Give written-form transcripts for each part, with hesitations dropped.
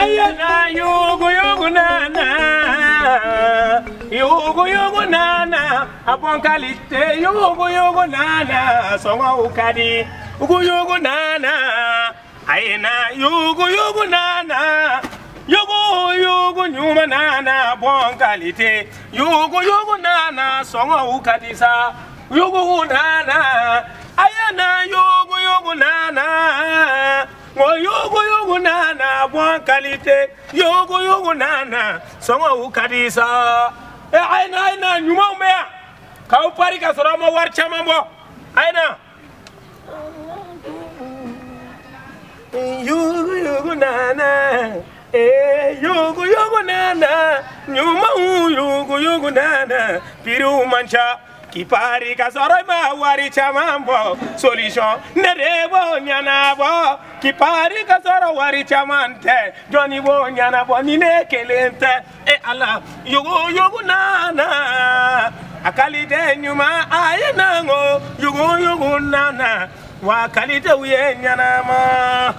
Ayana yugu yugu nana yugu yugu nana a bon qualité yugu yugu nana sɔngɔw ka di yugu yugu nana ayena yugu yugu nana yugu yugu ɲuman nana bon qualité yugu yugu nana sɔngɔw ka di sa yugu nana ayana yugu yugu nana ngo yugu yugu nana bon qualité yugu yugu nana sɔngɔw ka di sa e ayena ayena ɲumanw bɛ yan k'aw pari ka sɔrɔ aw ma wari caman bɔ ayena yugu yugu nana yugu yugu nana ɲumanw yugu yugu nana piriw man ca k'i pari ka sɔrɔ i ma wari caman bɔ solution ne de b'o ɲɛnabɔ k'i pari ka sɔrɔ wari caman tɛ jɔnni b'o ɲɛnabɔ ni ne kelen tɛ e ala yugu yugu nana a qualité ɲuman a ye na ko yugu yugu nana wa qualitéw ye ɲɛnama.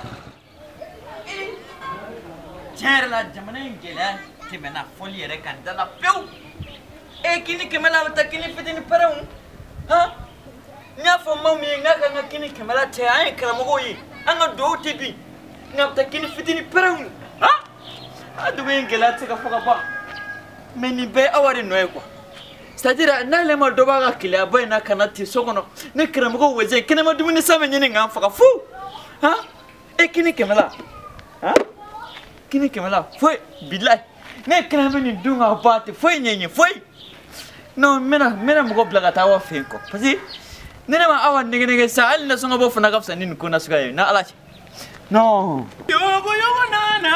Tiɲɛ yɛrɛ la jamana in gɛlɛya tɛmɛna fɔli yɛrɛ kan da la pewu. E kini kɛmɛ la a bɛ taa kini fitinin pɛrɛnw han n y'a fɔ maa min ye n k'a ka n ka kini kɛmɛ la cɛ an ye karamɔgɔw ye an ka duwawu tɛ bin nka a bɛ taa kini fitinin pɛrɛnw han a dugu in gɛlɛya tɛ se ka fɔ ka ban mɛ nin bɛɛ ye Awa de nɔ ye quoi c'est à dire n'ale ma dɔ b'a ka keleyaba in na ka na ten so kɔnɔ ne karamɔgɔ wɛzɛn kɛnɛma dumuni san bɛ ɲini k'an faga fu han e kini kɛmɛ la han kini kɛmɛ la foyi bilayi ne kɛnɛ bɛ nin dun ka ban ten foyi ɲɛ ɲɛ foyi. Non, n bɛna mɔgɔ bila ka taa Awa fɛ yen quoi parce que ne ma Awa nɛgɛ nɛgɛ sa hali nasɔngɔ bɔ fana ka fisa ni nin ko nasuguya ye n'Ala cɛ non. Yugu yugu nana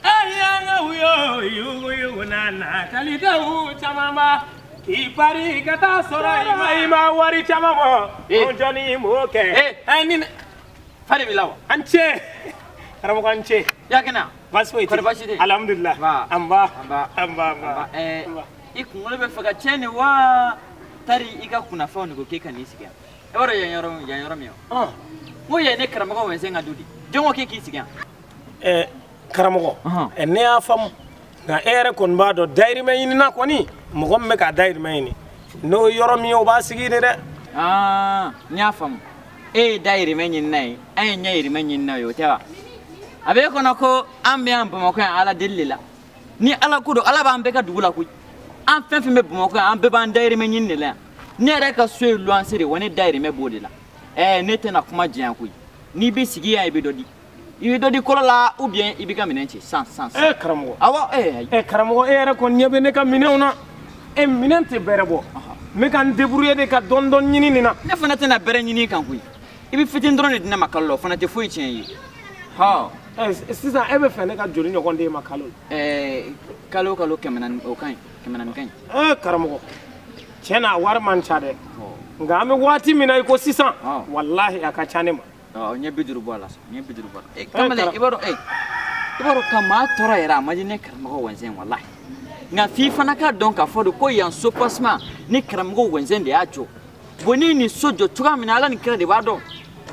ayanga uyo yugu yugu nana qualitéw caman ba k'i pari ka taa sɔrɔ i ma wari caman bɔ o jɔnni m'o kɛ. Ɛ ni fa de b'i la wa. An ce karamɔgɔ an ce. Ya kɛnɛ. Baasi foyi tɛ. Kɔri baasi tɛ. Alhamdulilah. An ba. An ba. An ba. I kunkolo bɛ fɛ ka tiɲɛ de wa tari i ka kunnafɛnw de ko k'e ka n'i sigi yan. E b'a dɔn yan yɔrɔ min wa. N ko yan ye ne karamɔgɔ Wɛnsɛn ka du de. Jɔn ko k'e k'i sigi yan. Karamɔgɔ. Ne y'a faamu nka e yɛrɛ kɔni b'a dɔn dayirimɛ ɲinina kɔni mɔgɔ min bɛ ka dayirimɛ ɲini n'o yɔrɔ min ye o b'a sigi de dɛ. N y'a faamu e ye dayirimɛ ɲinina ye an ye ɲɛyirimɛ ɲinina ye o tɛ wa. A b'e kɔnɔ ko an bɛ yan Bamakɔ yan Ala deli de la ni Ala ko don Ala b'an bɛɛ ka dugu la koyi an fɛn fɛn bɛ Bamakɔ yan an bɛɛ b'an dayirimɛ ɲini de la yan ne yɛrɛ ka so ye luwanse de wa ne dayirimɛ b'o de la ne tɛna kuma janya koyi n'i bɛ sigi yan i bɛ dɔ di i bɛ dɔ di kɔlɔ la ou bien i b'i ka minɛn ci san san. Karamɔgɔ. Awɔ. Karamɔgɔ e yɛrɛ kɔni ɲɛ bɛ ne ka minɛnw na minɛn tɛ bɛrɛ bɔ n bɛ ka n débrouiller de ka dɔɔni dɔɔni ɲini nin na. Ne fana tɛna bɛrɛ ɲini kan koyi i bɛ fitinin dɔrɔn de di ne ma kalo la o fana tɛ foyi tiɲɛ i ye. Sisan e bɛ fɛ ne ka joli ɲɔgɔn d'e ma kalo la. Kalo kalo 400 o ka ɲi 400 ka ɲi. Karamɔgɔ tiɲɛ na a wari man ca dɛ nka an bɛ waati min na i ko sisan walahi a ka ca ne ma. N ye 50 bɔ a la sa n ye 50 bɔ a la. Kamalen i b'a dɔn i b'a dɔn ka maa tɔɔrɔ yɛrɛ a man di ne karamɔgɔ Wɛnsɛn walahi nka f'i fana k'a dɔn k'a fɔ de ko yan soubassement ni karamɔgɔ Wɛnsɛn de y'a jɔ bon ni nin so jɔ cogoya min na Ala ni kira de b'a dɔn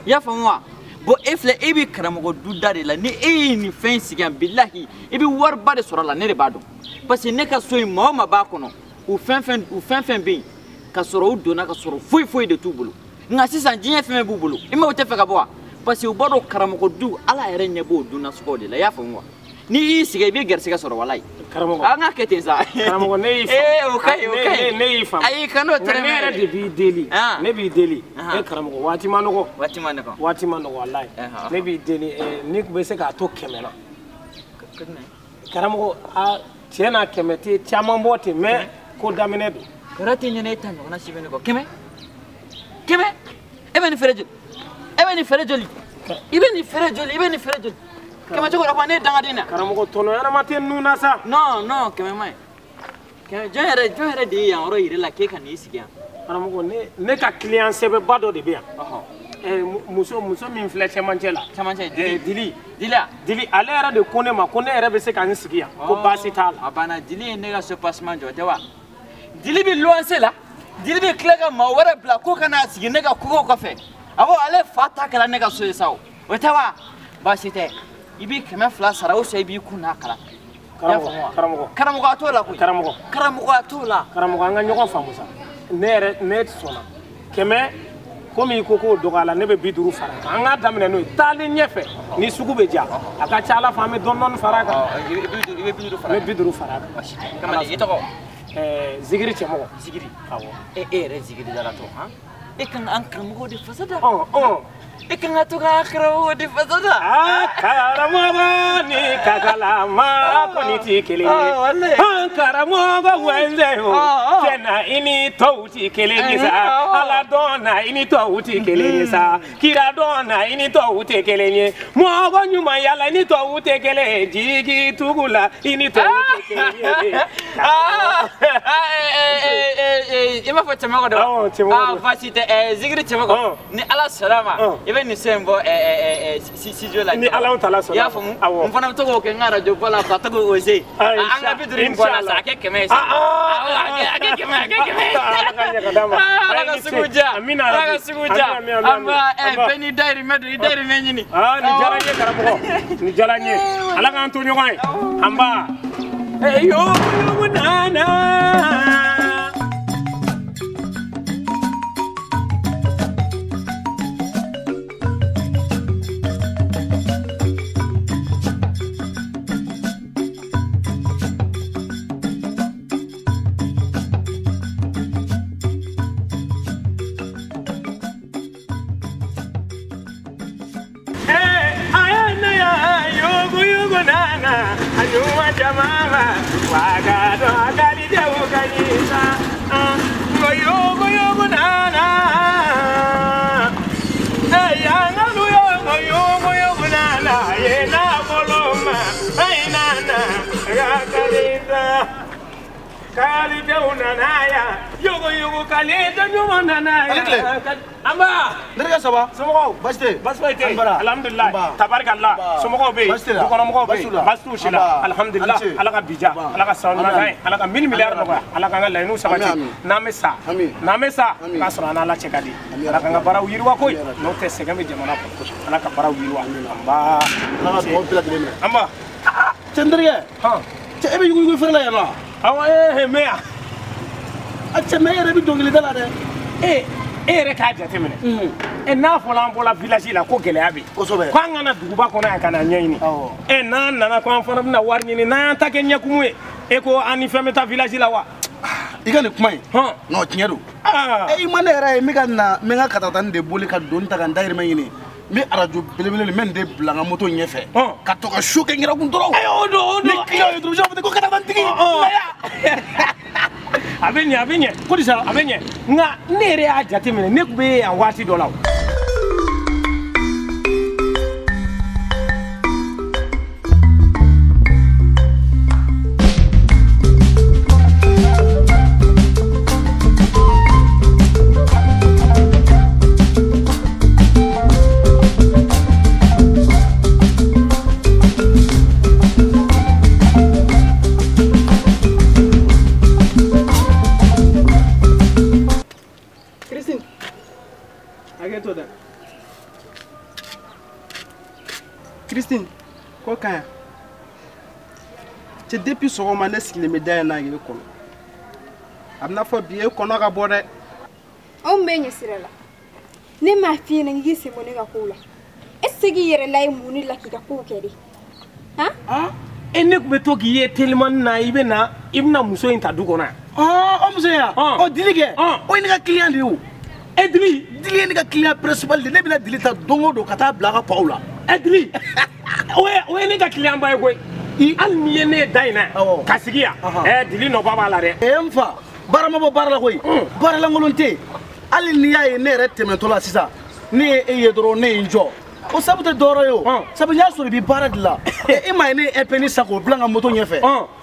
i y'a faamu wa. Bon e filɛ e bɛ karamɔgɔ du da de la ni e ye nin fɛn sigi yan bilahi i bɛ wariba de sɔrɔ a la ne de b'a dɔn parce que ne ka so in maa o maa b'a kɔnɔ u fɛn fɛn bɛ yen ka sɔrɔ u donna ka sɔrɔ foyi foyi de t'u bolo nka sisan diɲɛ fɛn fɛn b'u bolo i ma o tɛ fɛ ka bɔ wa parce que u b'a dɔn karamɔgɔ du Ala yɛrɛ ɲɛ b'o du nasuguw de la i y'a faamu wa n'i y'i sigi i b'i garisigɛ sɔrɔ walayi. Karamɔgɔ an k'a kɛ ten sa. Karamɔgɔ ne y'i faamu. O ka ɲi o ka ɲi. Ne y'i faamu. Ayi kan'o tɛrɛmɛ. Ne yɛrɛ de b'i deli. Ne b'i deli. Karamɔgɔ waati ma nɔgɔ. Waati ma nɔgɔ. Waati ma nɔgɔ walayi. Ne b'i deli n'i tun bɛ se k'a to 100 la. Karamɔgɔ a tiɲɛ na 100 tɛ caman bɔ ten mais ko daminɛ don. Kɔrɔ tɛ ɲɛna e ta ɲɔgɔnna si bɛ ne kɔ 100 100 e bɛ nin feere joli e bɛ nin feere joli i bɛ nin feere joli i bɛ nin feere joli. Kɛmɛ cogo la quoi ne ye dangaden na. Karamɔgɔ tɔnɔ ɲɛnama tɛ nun na sa. Non non 100 ma ɲi. Jɔn yɛrɛ de ye yan yɔrɔ yir'i la k'e ka n'i sigi yan. Karamɔgɔ ne ka client sɛbɛba dɔ de bɛ yan. Muso min filɛ cɛmancɛ la. Cɛmancɛ Dili. Dili a. Dili ale yɛrɛ de ko ne ma ko ne yɛrɛ bɛ se ka n sigi yan. Ko baasi t'a la. A banna Dili ye ne ka soubassement jɔ tɛ wa. Dili bɛ luwanse la Dili bɛ tila ka maa wɛrɛ bila ko ka n'a sigi ne ka kogo kɔfɛ. Awɔ ale fa ta kɛra ne ka so ye sa o. O tɛ wa baasi tɛ. I bɛ 200 sara o i b'i kun n'a kala. Karamɔgɔ. Karamɔgɔ t'o la koyi. Karamɔgɔ. Karamɔgɔ t'o la. Karamɔgɔ an ka ɲɔgɔn faamu sa. Ne yɛrɛ ne sɔnna. 100 komi i ko k'o dɔgɔya la ne bɛ 50 fara a kan. An k'a daminɛ n'o ye taalen ɲɛfɛ ni sugu bɛ diya a ka ca Ala fɛ an bɛ dɔɔni dɔɔni fara a kan. I bɛ 50 fara. N bɛ 50 fara a kan. Kamalen i tɔgɔ? Zigiri Cɛmɔgɔ. Zigiri. Awɔ. E yɛrɛ Zigiri dalatɔ han? E kan an karamɔgɔ de fasa da. E kan ka to k'an karamɔgɔ de fasa da. Aa karamɔgɔ ni kakalama kɔni ti kelen ye. An karamɔgɔ wɛnzɛ o. Tiɲɛna i ni tɔw ti kelen ye sa. Ala dɔn na i ni tɔw ti kelen ye sa. Kira dɔn na i ni tɔw tɛ kelen ye. Mɔgɔ ɲuman yala i ni tɔw tɛ kelen ye. Jigi tugu la i ni tɔw tɛ kelen ye. I m'a fɔ Cɛmɔgɔ de wa? Awɔ Cɛmɔgɔ. Aa baasi tɛ Zigiri Cɛmɔgɔ. Ni Ala sɔnna ma i bɛ nin so in bɔ studio la. Ni Ala tala sɔnna. I y'a faamu? Awɔ. N fana bɛ to k'o kɛ n ka radio bɔ la ka to k'o oser. An ka 50 in bɔ la sa a kɛ 100 ye sa. A kɛ 100 a kɛ 100 ye. Ala ka ɲɛ ka d'a ma. Ala ka sugu diya. Ala ka sugu diya. An ba bɛɛ n'i dayirimɛ don i dayirimɛ ɲini. Aa nin diyara n ye karamɔgɔ. Nin diyara n ye. Ala k'an to ɲɔgɔn ye. An ba. Yogo nana. Amba. Somɔgɔw baasi foyi tɛ yen alhamdulilayi tabarikala somɔgɔw bɛ yen dukɔnɔmɔgɔw bɛ yen baasi t'u si la alhamdulilayi ala ka bi diya ala ka san ɲuman k'an ye ala ka 1000 miliyari nɔgɔya ala k'an ka laɲiniw sabati n'an bɛ sa n'an bɛ sa k'a sɔrɔ an n'ala cɛ ka di ala k'an ka baaraw yiriwa koyi n'o tɛ sɛgɛn bɛ jamana kɔnɔ ala ka baaraw yiriwa anba ala ka dugawu bɛɛ lajɛlen minɛ anba cɛ n terikɛ cɛ e bɛ yuguyugu feere la yan nɔ awɔ mɛ yan a cɛ mɛ e yɛrɛ bɛ dɔnkilida la dɛ e yɛrɛ k'a jateminɛ n'a fɔra an bɔra village la ko gɛlɛya bɛ yen kosɛbɛ k'an kana duguba kɔnɔ yan ka na ɲɛɲini n'an nana ko an fana bɛna wari ɲini n'an y'an ta kɛ ɲɛkumu ye e ko an ni fɛn bɛ taa village la wa i ka nin kuma in non tiɲɛ don i ma ne yɛrɛ ye n bɛ ka na n bɛ n ka katakatanin de boli ka doni ta ka n dayirimɛ ɲini n bɛ arajo belebele nin n bɛ nin de bila n ka moto ɲɛfɛ ka to ka so kɛ n yɛrɛ kun dɔrɔn o don ni client ye dɔrɔn u b'a fɔ ko katakatantigi a bɛ ɲɛ a bɛ ɲɛ ko sa a bɛ ɲɛ nka ne yɛrɛ y'a jateminɛ ne tun bɛ yan waati dɔ la o. Christine, ko kan yan cɛ depuis sɔgɔma ne sigilen bɛ da in na k'e kɔnɔ a bɛna fɔ bi e kɔnɔ ka bɔ dɛ. Anw bɛ ɲɛ sira la ne m'a f'i ɲɛna k'i sen bɔ ne ka kow la e tɛ se k'i yɛrɛ layi mun de la k'i ka kow kɛ de han. E ne tun bɛ to k'i ye telimani na i bɛ na i bɛna muso in ta du kɔnɔ yan. O muso in yan o Dili kɛ o ye ne ka client de ye o. E Dili. Dili ye ne ka client principal de ye ne bɛna Dili ta don o don ka taa bila a ka paw la. E Dili o ye ne ka client ba ye koyi hali n'i ye ne da in na ka sigi yan Dili nɔba b'a la dɛ. N fa baara ma bɔ baara la koyi baara lankolon tɛ yen hali n'i y'a ye ne yɛrɛ tɛmɛtɔ la sisan ne ye e ye dɔrɔn ne ye n jɔ o sabu tɛ dɔwɛrɛ ye o sabu n y'a sɔrɔ i bɛ baara de la e m'a ye ne ye épée san k'o bila n ka moto ɲɛfɛ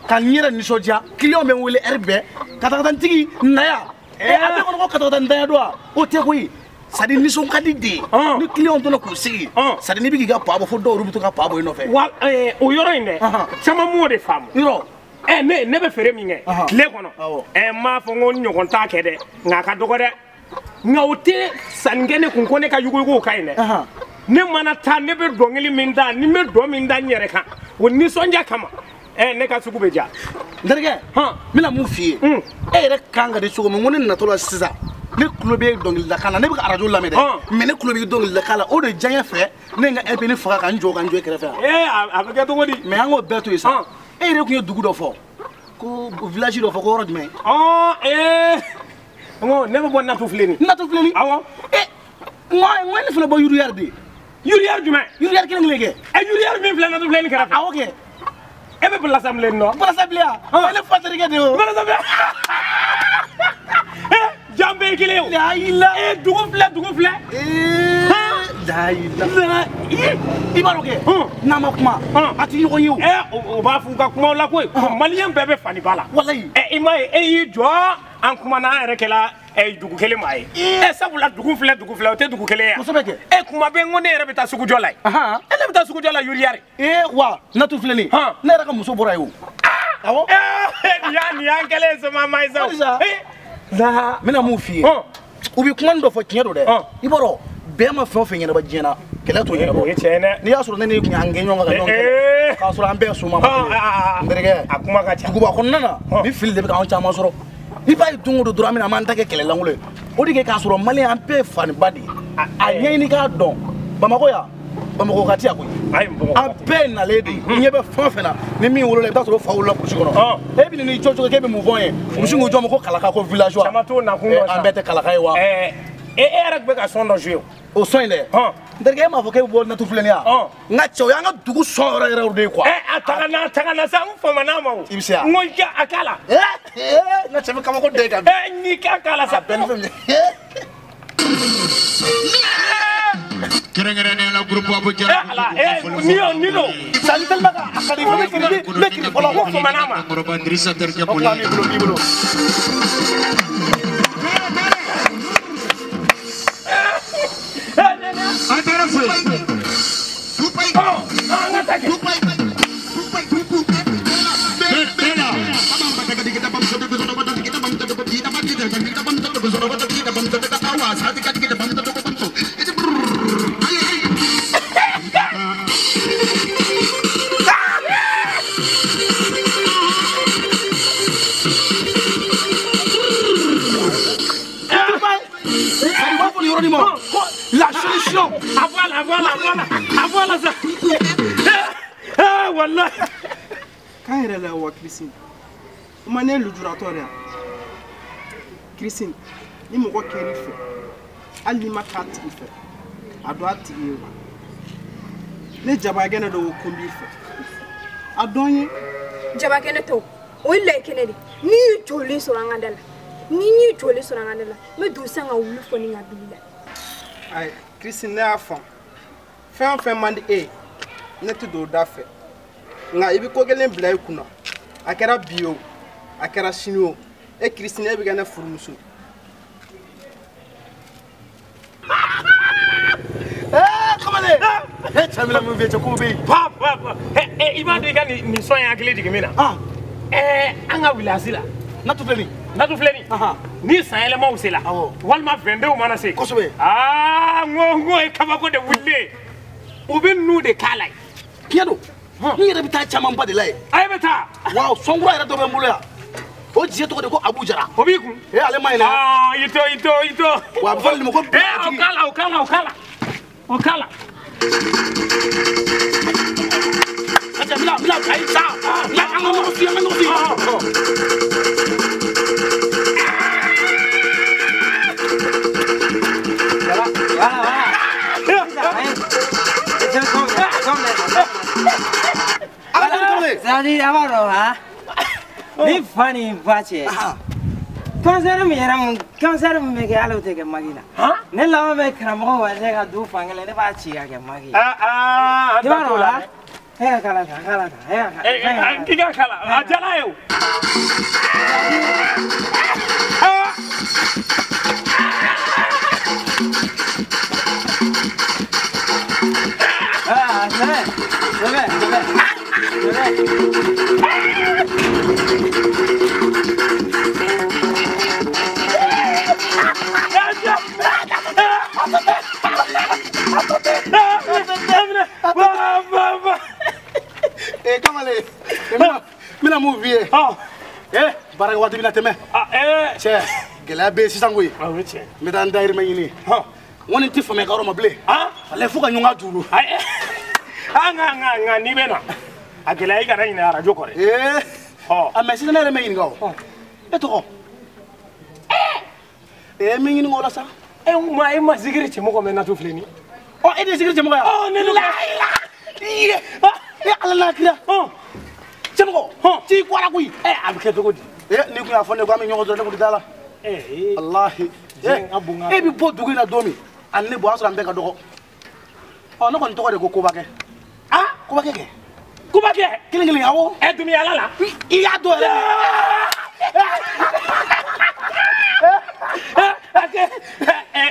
ka n yɛrɛ nisɔndiya client bɛ n wele heure bɛɛ katakatantigi na yan a bɛɛ kɔnɔ ko katakatantanya don wa o tɛ koyi. C'est à dire nisɔn ka di de ni client donna k'u sigi c'est à dire n'i bɛ k'i ka pa bɔ fo dɔw yɛrɛ bɛ to ka pa bɔ i nɔfɛ. Wa o yɔrɔ in dɛ caman m'o de faamu. Yɔrɔ. Ne bɛ feere min kɛ tile kɔnɔ n m'a fɔ n ko n ɲɔgɔn t'a kɛ dɛ nka a ka dɔgɔ dɛ nka o tɛ sanni kɛ ne kun ko ne ka yuguyugu ka ɲi dɛ. Ne mana taa ne bɛ dɔnkili min da ni n bɛ dɔn min da n yɛrɛ kan o nisɔndiya kama ne ka sugu bɛ diya. N terikɛ n bɛna mun f'i ye e yɛrɛ kan ka di cogo min ko ne natɔ la sisan ne tulo bɛ dɔnkilidakan na ne bɛ ka arajo lamɛn dɛ mais ne tulo bɛ dɔnkilidakan la o de diya n fɛ ne ye n ka LP faga ka n jɔ e kɛrɛfɛ yan. A bɛ kɛ cogo di. Mais an k'o bɛɛ to yen sa e yɛrɛ tun ye dugu dɔ fɔ ko village dɔ fɔ ko yɔrɔ jumɛn. N ko ne bɛ bɔ Natufileni. Natufileni. Awɔ. N ko ne fana bɔ Yuruyari de. Yuruyari jumɛn. Yuruyari kelen kelen kɛ. Yuruyari min filɛ Natufileni kɛrɛfɛ. Awɔ kɛ. E bɛ Balasabilen nɔ. Balasabilen wa. Ne fa terikɛ de ye o. Balasabilen. Jan bɛɛ ye kelen ye o. Layila. Dugu filɛ dugu filɛ. Layila. I b'a dɔn kɛ. N'an ma kuma. A ti ɲɔgɔn ye o. O b'a f'u ka kumaw la koyi. Maliyɛn bɛɛ bɛ faniba la. Walayi. I m'a ye e y'i jɔ an kumana an yɛrɛ kɛla dugu kelen maa ye. Sabula dugu filɛ o tɛ dugu kelen ye. Kosɛbɛ kɛ. Kuma bɛ n ko ne yɛrɛ bɛ taa sugujɔ la yen. Ne bɛ taa sugujɔ la Yuruyari. Wa Natufileni. Ne yɛrɛ ka muso bɔra yen o. Awɔ. Nin y'an kɛlen ye soma ye sa o. N bɛna mun f'i ye. U bɛ kuma dɔ fɔ tiɲɛ don dɛ. I b'a dɔn bɛɛ ma fɛn o fɛn ɲɛnabɔ diɲɛ na kɛlɛ t'o ɲɛnabɔ. O ye tiɲɛ ye dɛ. N'i y'a sɔrɔ ne ni tun y'an gɛn ɲɔgɔn kan ka ɲɔgɔn kɛlɛ k'a sɔrɔ an bɛɛ ye soma ma kelen. N terikɛ a kuma ka ca. Duguba kɔnɔna na ni fili de bɛ k'anw caman sɔrɔ. I b'a ye don o don dɔrɔn an bɛna an b'an ta kɛ kɛlɛlankolon ye. O de kɛ k'a sɔrɔ maliyɛn an bɛɛ ye faniba de ye. A ɲɛɲini k'a dɔn Bamakɔ yan Bamakɔ ka di yan koyi. An bɛɛ ye nalen de ye. I ɲɛ bɛ fɛn o fɛn na ni min wolola i bɛ taa sɔrɔ fa wolola burusi kɔnɔ. E bɛ n'i jɔ cogo k'e bɛ mun fɔ an ye? U bɛ sin k'u jɔ ma ko Kalaka ko villageois. Caman t'o nakun dɔn sa. An bɛɛ tɛ Kalaka ye wa? E yɛrɛ tun bɛ ka son dɔ jouer o. O son in dɛ. N terikɛ e m'a fɔ k'e bɛ bɔ Natufileni yan. N ka cɛ o y'an ka dugu son yɛrɛ yɛrɛ de ye quoi. A taga na sa n famana ma o. I bɛ se wa? N ko i ka a k'a la. N ka cɛ bɛ kabako den kan bi. N'i k'a k'a la sa. A bɛɛ ni fɛn min. Kɛrɛnkɛrɛnnenya la groupe Abu Jara. Ala ni don. Sali tellement que a ka di n bɛ kiri fɔlɔ. N ko famana ma. Kɔrɔba Dirisa terikɛ O kuma b'i bolo b'i bolo. An taara fo yen. An ka taa kɛ. La solution. Ah voilà, voilà, voilà. Ah voilà ça. Ah voilà. Kan yɛrɛ la wa Christine. O ma ne lujuratɔ de yan. Christine, ni mɔgɔ kɛr'i fɛ, hali n'i ma k'a tigi fɛ, a dɔn a tigi ye wa. Ne jabakɛnɛ dɔ ko n b'i fɛ. A dɔn ye. Jabakɛnɛ tɛ o, o ye lɛkɛnɛ de. N'i y'i jɔlen sɔrɔ an ka da la, ni n y'i jɔlen sɔrɔ an ka da la, n bɛ don sisan ka wulu fɔ ni ka bili la. Ayi, Christine ne y'a faamu. Fɛn o fɛn man di e ye, ne tɛ don o da fɛ. Nka i bɛ ko kelen bila i kunna. A kɛra bi o, a kɛra sini o, e Christine e bɛ kɛ ne furumuso ye. Kamalen! Cɛ bɛna mun f'i ye cɛ kow bɛ yen. Pa pa pa. I b'a dɔn i ka nin son in hakili jigin min na. An ka village la. Natufileni. Natufileni. Ni sanyɛlɛmaw sera. Walima 22 mana se. Kosɛbɛ. N ko ye kabako de wulilen. U bɛ ninnu de k'a la yen. Tiɲɛ don. N yɛrɛ bɛ taa camanba de la yen. A ye bɛ taa. Waaw sɔnkura yɛrɛ dɔ bɛ n bolo yan. O jɛ tɔgɔ de ko Abu Jara. O b'i kun. Ale ma ɲi dɛ. I to i to i to. Wa a bɛ fɔ nin ma ko. O k'a la o k'a la o k'a la. O k'a la. Bila bila ayi sa. Bila an ka ɲɔgɔn fi an ka ɲɔgɔn fi. C'est-à-dire, a b'a dɔn wa ni fa ni ba cɛ concert min yɛrɛ mun concert min bɛ kɛ hali o tɛ kɛ magi la ne laban bɛ karamɔgɔ wase ka du fankelen ne b'a ci ka kɛ magi ye. I b'a dɔn wa e ka kala ta kala ta e ka kala. K'i ka kala a diyara ye o. Ah, c'est vrai, c'est vrai, c'est vrai. C'est vrai. Eh kamalen n bɛna mun f'i ye. Eh baara kɛ waati bɛna tɛmɛ. Eh cɛ gɛlɛya bɛ yen sisan koyi. O ye tiɲɛ. N bɛ taa n dayirimɛ ɲini. N kɔni tɛ faamuya ka yɔrɔ ma bilen. Walayi fo ka ɲɔgɔn ka duuru. Nka n'i bɛ na a gɛlɛya i kana ɲinɛ arajo kɔ dɛ. Ee a mɛ sisan ne yɛrɛ mɛ ɲininka o. E tɔgɔ. Ee n bɛ ɲininka o la sa. E ma e ma zikiri cɛmɔgɔ mɛ natu filɛ nin ye. Ɔ e de ye zikiri cɛmɔgɔ ye wa. Ɔ ne la iye e ala n'a kira. Cɛmɔgɔ t'i kɔra koyi. Ɛ a bɛ kɛ cogo di. Ee n'i kun y'a fɔ ne ko an bɛ ɲɔgɔn sɔrɔ ne kun tɛ taa la. Ee walahi. E bɛ bɔ dugu in na don min ani ne bɔ o y'a sɔrɔ an bɛɛ ka dɔgɔ. Ɔ ne kɔni tɔgɔ de ko Kobakɛ. Ah Kobakɛ kɛ. Kobakɛ. Kelen kelen awɔ. Ɛ dumi ala la. I y'a dɔn yɛrɛ.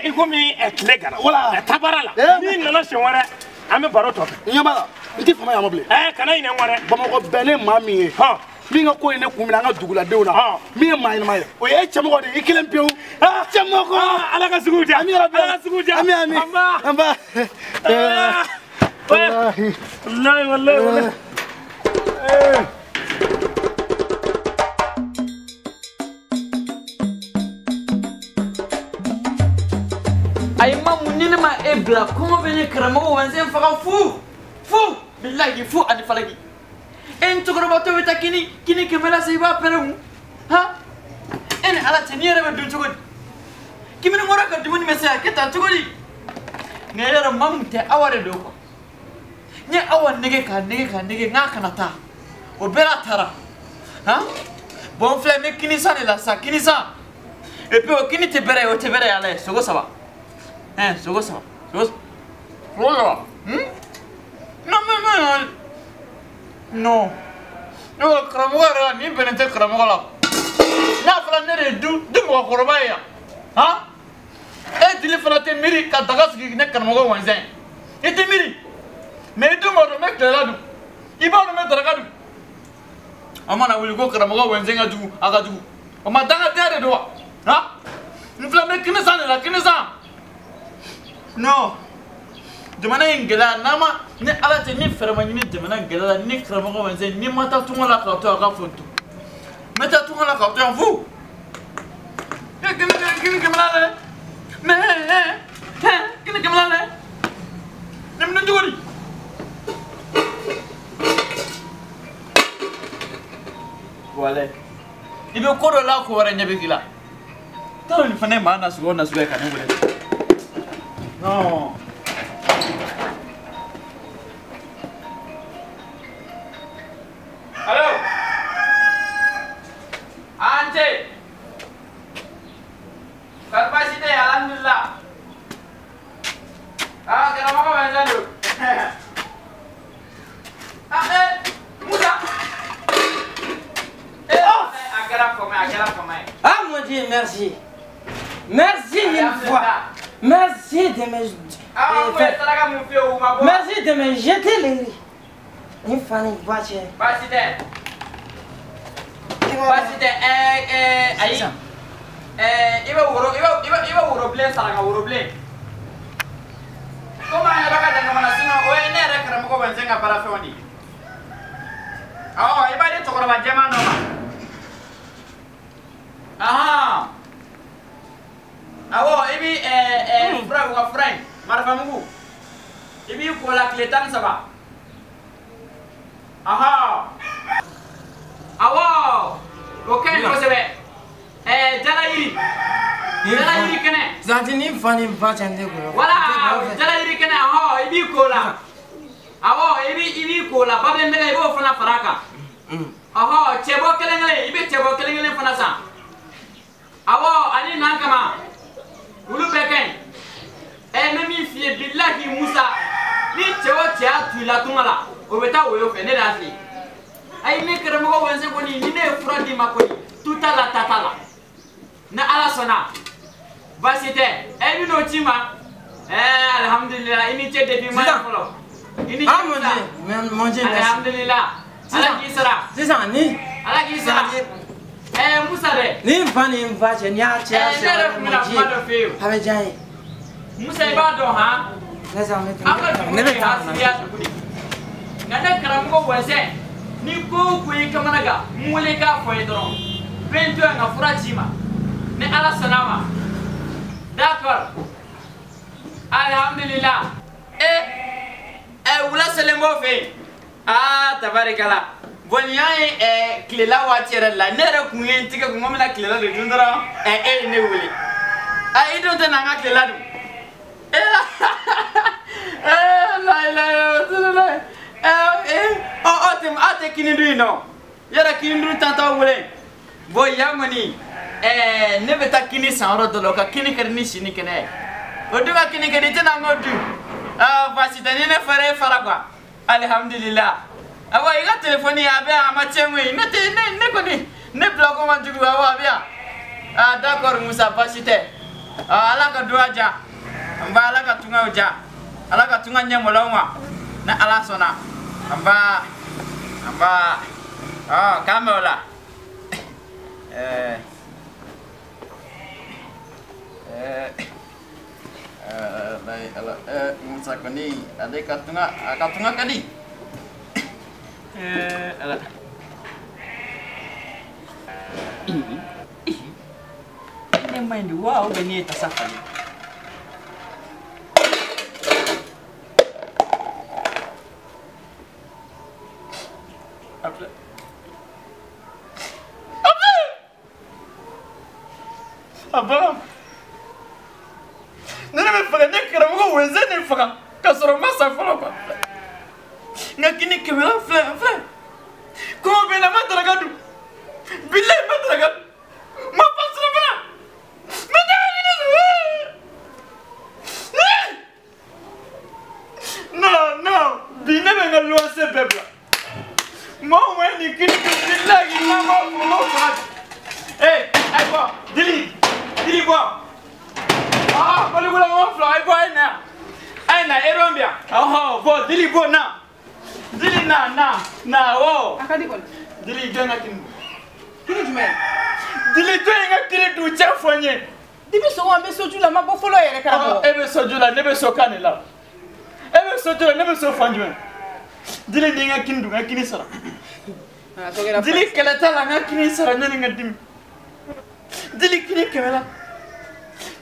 I komi tile gana. Wala. Tabara la. N'i nana siɲɛ wɛrɛ an bɛ baro tɔ kɛ. N ɲɛ b'a la n tɛ fama yan ma bilen. Kana ɲinɛ n kɔ dɛ. Bamakɔ bɛɛ ne maa min ye. Min ka ko ye ne kun minɛ an ka duguladenw na. Min ye maa ɲɛnama ye o ye cɛmɔgɔ de ye i kelen pewu. Cɛmɔgɔ. Ala ka sugu diya. Ami yarabi. Ala ka sugu diya. Ami ami. An ba. Walahi. Walahi walahi walahi. Ayi ma mun ni ne ma e bila kɔngɔ bɛ ne karamɔgɔ wɛnsen faga fu fu bilahi fu ani falaki e n cɛkɔrɔbatɔ bɛ taa kini kini kɛmɛ la sa i b'a pɛrɛn mun han e ni ala cɛ ni yɛrɛ bɛ dun cogo di kimini kɔrɔ ka dumuni bɛ se ka kɛ tan cogo di nka e yɛrɛ maa mun tɛ awa de don quoi n ye awa nege k'a nege k'a nege n k'a kana taa o bɛɛ n'a taara han bon n filɛ n bɛ kini san de la sisan kini san et puis o kini tɛ bɛrɛ ye o tɛ bɛrɛ ye ala ye sogo saba. Hein, sogo saba sogo saba non mais mais non ne ko karamɔgɔ yɛrɛ la nin bɛnnen tɛ karamɔgɔ la n'a fɔra ne de ye du mɔgɔkɔrɔba ye yan han e dili fana tɛ miiri ka daga sigi ne karamɔgɔ wɛnzɛn i tɛ miiri mais i dun b'a dɔn n bɛ tilela dun i b'a dɔn n bɛ daraka dun an mana wuli ko karamɔgɔ wɛnzɛn ka jugu a ka jugu o ma dangadenya de don wa han n filɛ n bɛ kini san de la kini san. Non jamana in gɛlɛya n'a ma ni ala cɛ ni fɛɛrɛ ma ɲini jamana gɛlɛya la ni karamɔgɔ ma se ni ma taa tunga la k'a to a ka fɔ to n bɛ taa tunga la k'a to yan fu kini kini kɛmɛ la dɛ mɛ kini kɛmɛ la dɛ ne bɛ cogo di. Walayi i bɛ ko dɔ la ko wɛrɛ ɲɛ bɛ k'i la t'a dɔn nin fana ye maa nasugu o nasugu ye ka ne wele. Non. Allô? Ante. Kari baasi tɛ yen, alhamdulillah. Ah, karamɔgɔ bɛ n don. Ah, eh, Musa. Eh, a kɛra fama ye, a kɛra fama ye. Ah, mon Dieu, merci. Merci une fois. Merci de me. Merci de me jeter les riz. Une famille voiture. Baasi tɛ. Baasi tɛ. Ayi. I bɛ woro i bɛ woro bilen saraka woro bilen. Komi an yɛrɛ ka dan ɲɔgɔn na sinon o ye ne yɛrɛ karamɔgɔ wɛnsen ka baara fɛnw de ye. Awɔ i b'a di cɛkɔrɔba jɛman dɔ ma. Ahan. Awɔ i bi fura u ka fura in marifamugu i b'i ko la tile 13. Ahɔ awɔ o ka ɲi kosɛbɛ jalayiri jalayiri kɛnɛ. Zanti ni fa ni ba cɛ n tɛ ko la. Wala jalayiri kɛnɛ ahɔ i b'i ko la awɔ i b'i ko la babilen nɛgɛ i b'o fana fara a kan. Ahɔ cɛbɔ kelen kelen i bɛ cɛbɔ kelen kelen fana san. Awɔ ani nan kama. Olu bɛɛ ka ɲi n bɛ min f'i ye bilahi Musa ni cɛ o cɛ y'a tu i la tunga la o bɛ taa woyo fɛ ne de y'a f'i ye ayi ne karamɔgɔ wɛnsen kɔni ni ne ye fura d'i ma kɔni tu t'a la ta t'a la ni ala sɔnna baasi tɛ i bɛ n'o ci ma alihamudulila i ni ce depuis ma fɔlɔ i ni ce Musa alihamudulila ala k'i sara sisan ni ala k'i sara. Musa dɛ. Ni n fa ni n ba cɛ n'i y'a cɛ ne yɛrɛ tun bɛna kuma dɔ f'e ye. A bɛ diya n ye. Musa i b'a dɔn han. Ne sa n bɛ An ka dugu ye hasidiya dugu de. Nka ne karamɔgɔ wɛsɛn Ni ko o ko y'i kamana gan, n wele k'a fɔ n ye dɔrɔn. Bɛ n to yan ka fura ci i ma. Ni Ala sɔnna a ma. D'accord. Alhamdulillah. Wula selen b'o fɛ yen. Aa tabarikala. Bon nin y'an ye tilela waati yɛrɛ la. Ne yɛrɛ kun ye n tigɛ kun ko n bɛna tilela de dun dɔrɔn. E ye ne wele. Aa i dun tɛ na an ka tilela dun. La ilaha illallah. Aw tɛ kini dun yen nɔ. Yɔrɔ kini dun tan t'aw bolo yen. Bon yan kɔni ne bɛ taa kini san yɔrɔ dɔ la o ka kini ka di ni si ni kɛnɛ ye. O dun ka kini ka di i tɛna an k'o dun. Baasi tɛ ni ne fara e fara quoi. Alihamudulila. Awa i ka telefɔni a bɛ yan a ma tiɲɛ koyi. Ne tɛ ne kɔni ne bila ko man jugu awɔ a bɛ yan. Ah d'accord Musa baasi tɛ. Ala ka duwa diya. N ba Ala ka tungaw diya. Ala ka tunga ɲɛmɔlaw ma. Ni Ala sɔnna. N ba k'an bɛn o la. Musa kɔni ale ka tunga a ka tunga ka di. Ala. Ne ma ɲi wa ou bien ne ye tasa falen. A banna. Ne bɛ faga ne karamɔgɔ Wenze ne faga k'a sɔrɔ n ma sa fɔlɔ quoi. N ka kini kɛmɛ filɛ filɛ. Kɔngɔ bɛ n na n ma daraka dun. Bilahi n ma daraka dun. N ma fa sɔrɔ fana. N bɛ taa kini sɔrɔ. Non non bi ne bɛ n ka luwanse bɛɛ bila. Maa o maa ye nin kini dun bilahi n ma fɔ n faga. Ayi bɔ Dili. Dili bɔ. Ah, balikula mɔgɔ fila ayi bɔ a ye na yan. A ye na Eron bɛ yan. Ɔhɔn bɔ Dili bɔ na. Dili na na na awɔ. A ka di kɔni. Dili jɔn ka kini dun. Kini jumɛn? Dili jɔn ye n ka kini dun cɛ fɔ n ye. Depuis sɔgɔma n bɛ soju la n ma bɔ fɔlɔ yɛrɛ karamɔgɔ. E bɛ soju la ne bɛ so kan de la. E bɛ soju la ne bɛ so fan jumɛn? Dili ni n ka kini dun n ka kini sara. Dili kɛlɛ t'a la n ka kini sara ɲani n ka dimi. Dili kini kɛmɛ la.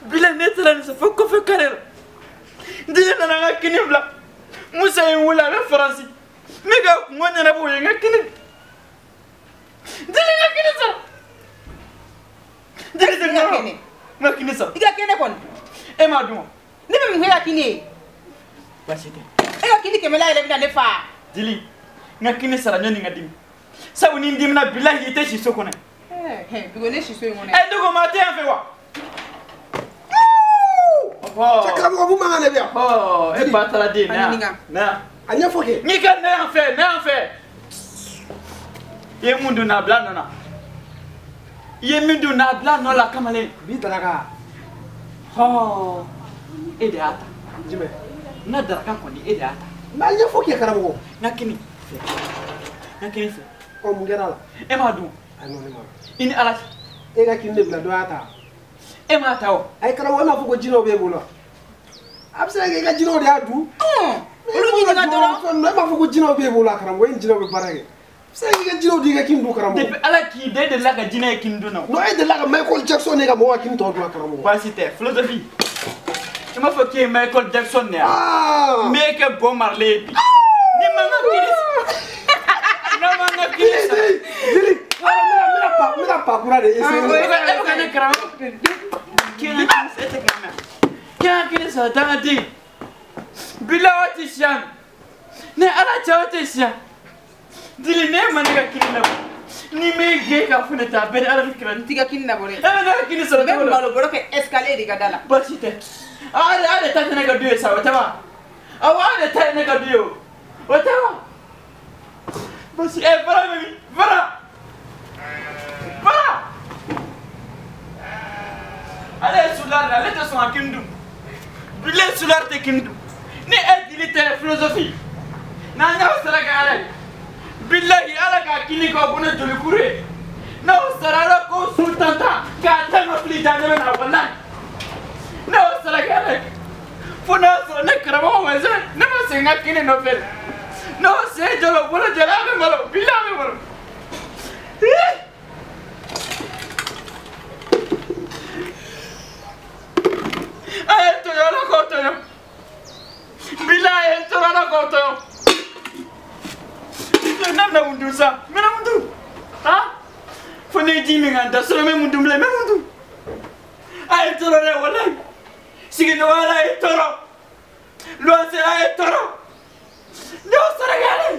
Bila ne taara nin fo kɔfɛ kare la. Dili nana n ka kini bila. Musa ye n wele a bɛ Faransi. Ne ka kungo ɲɛnabɔ o ye n ka kini. Dili n ka kini sara. Dili tɛ n ka kini sara. I ka kɛnɛ kɔni. E m'a dun wa? Ne bɛ mun kɛ ka kini ye? Baasi tɛ. E ka kini kɛmɛ la yɛrɛ bɛna ne fa. Dili n ka kini sara ɲɔni n ka dimi. Sabu ni n dimina bilahi i tɛ si so kɔnɔ. Bigo ne si so in kɔnɔ. Ne ko maa tɛ yan fɛ wa? Cɛ karamɔgɔ mun mankan de bɛ yan. E ba taara den na yan. Na. A ɲɛfɔ kɛ. N'i ka na yan fɛ na yan fɛ. I ye mun dun na bila nɔ na. I ye min dun na bila nɔ la kamalen. Bi daraka. E de y'a ta. Jumɛn? N ka daraka kɔni e de y'a ta. Mɛ a ɲɛfɔ kɛ karamɔgɔ. N ka kini fɛ. N ka kini fɛ. Mun kɛra a la? E m'a dun. Ayi non ne m'a dun. I ni Ala cɛ. E ka kini de bila dɔ y'a ta. E m'a ta o. Ayi karamɔgɔ e m'a fɔ ko jinɛw b'e bolo. A bɛ se ka kɛ i ka jinɛw de y'a dun. Olu ɲininka dɔrɔn. E m'a fɔ ko jinɛw b'e bolo a karamɔgɔ e ni jinɛw bɛ baara kɛ. A bɛ se ka kɛ i ka jinɛw de y'i ka kini dun karamɔgɔ. Depuis Ala k'i da e delila ka jinɛ ye kini dun na o. Non e delila ka Michael Jackson ne ka mɔgɔw ka kini tɔ dun a karamɔgɔ. Baasi tɛ philosophie. I m'a fɔ k'e ye Michael Jackson de ye wa? N b'e kɛ Bob Marley ye bi. Ni ma n ka kini. N'a ma n ka kini sara. Dili n bɛna pakura de essayer. E bɛ ka ne karamɔgɔ. K'i ka kini sara e tɛ kuma mɛn. K'i ka kini sara dangaden. Bilahi o tɛ siyan. Ni Ala cɛ o tɛ siyan. Dili ne ma ne ka kini labɔ. Ni m'e gɛn k'a fɔ ne tɛ a bɛɛ ni Ala ni kira. N t'i ka kini labɔ dɛ. E bɛ ne ka kini sɔrɔ cogo di? N bɛ malo bɔrɔ kɛ escalier de ka da la. Baasi tɛ. Aw de ta tɛ ne ka du ye sa o tɛ wa? Awɔ aw de ta ye ne ka du ye o. O tɛ wa? Baasi fara bɛ min? Fara! Fara! Ale ye sulari de ale tɛ sɔn ka kini dun. Bilahi sulari tɛ kini dun. Ni e Dili tɛ philosophie. N'an y'aw sara ka Ala ye. Bilahi Ala k'a kini k'aw bolo jolikuru ye. N'aw sara Ala k'o su tan k'a ta ka fili da ne bɛ na walahi. N'aw sara ka Ala ye. Fo n'a sɔrɔ ne karamɔgɔ Wenze ne ma segin n ka kini nɔfɛ. N'aw sen jɔra bolo jɔra a bɛ malo bilahi a bɛ malo. tɔɲɔ. Bilahi a ye n tɔɔrɔ Ala k'aw tɔɲɔ. Ne bɛna mun dun sa? N bɛna mun dun? Han? Fo ne ye ji min ka n da sɔrɔ n bɛ mun dun bilen? N bɛ mun dun? A ye n tɔɔrɔ dɛ walayi. Sigiɲɔgɔnya la a ye n tɔɔrɔ. Luwanse la a ye n tɔɔrɔ. Ne y'o sara kɛ ale.